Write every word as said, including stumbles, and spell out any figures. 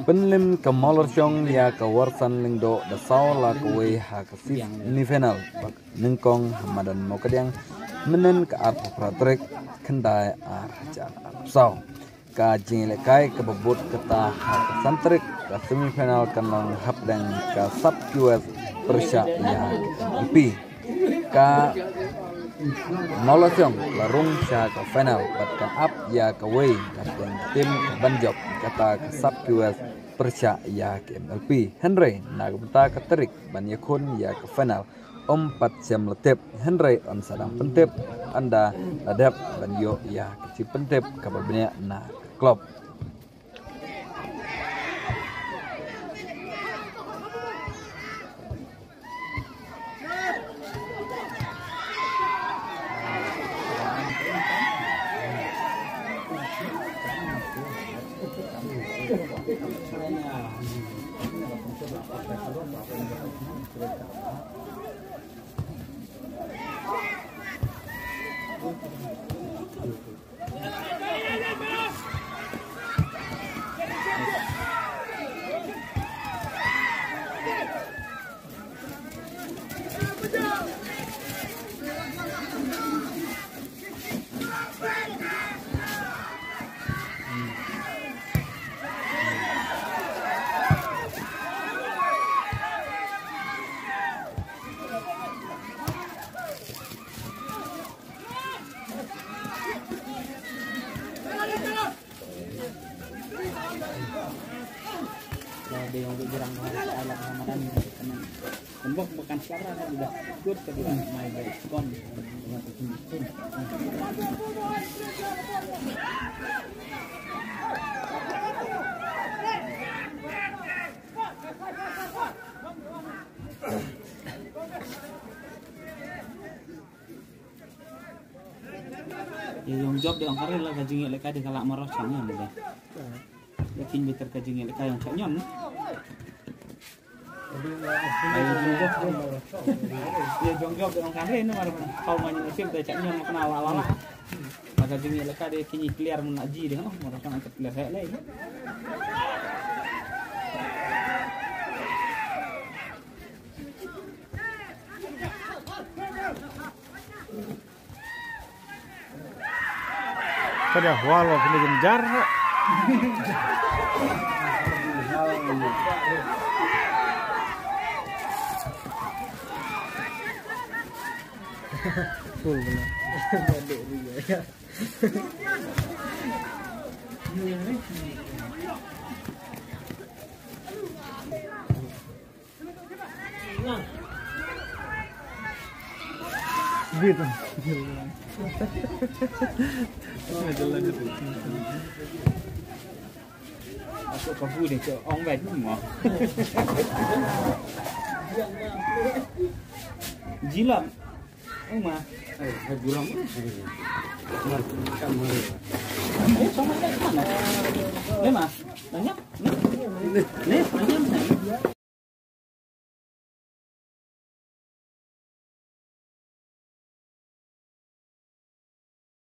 Pynlem ka Mawlyrshong ïa ka Warsan Lyngdoh da saw la kawei ha ka semi final bad nyngkong ha madan Mawkadiang mynhynnin ka arphew phra tarik Khyndai ar hajar arphew saw. Ka jingïalehkai kaba bud kata ha ka san tarik ka semi final kan long hapdeng ka Sub Q S pyrshah ïa ka M L P. Ka Mawlyrshong la rung sha ka final bad kan ap ïa kawei na pdeng tim ka ban jop kata ka Sub Q S pyrshah ïa ka M L P. Hynrei na ka bynta ka tarik ban ïakhun ïa ka final ym pat shem la tip, hynrei yn sa dang pyntip ynda la dep ban ïoh ïa ka jingpyntip kaba bniah na ka club. Ïa jong Job de ong ka rei la ka jingïalehkai de ka lah marok shang ïa de. Ïa kin bitar ka jingïalehkai ong shang ïa. Ïa jong Job. Ïa jong Job de ong ka rei ne marok. Kau ma ni nasib de shang ïa ma kena la la la. La ka jingïalehkai de kin clear mun la ji de noh marok shang ka clear hek lei. Ka dei hua lo kini jemjar. Cool benar. Gitu. Aku kabu deh, cok. Ong baik, mau. Jilat. Ong ma. Eh, hai buram. Nah, kamu. Eh, sama ada mana? Ni, Ma. Banyak? Ni? Ni? Ni?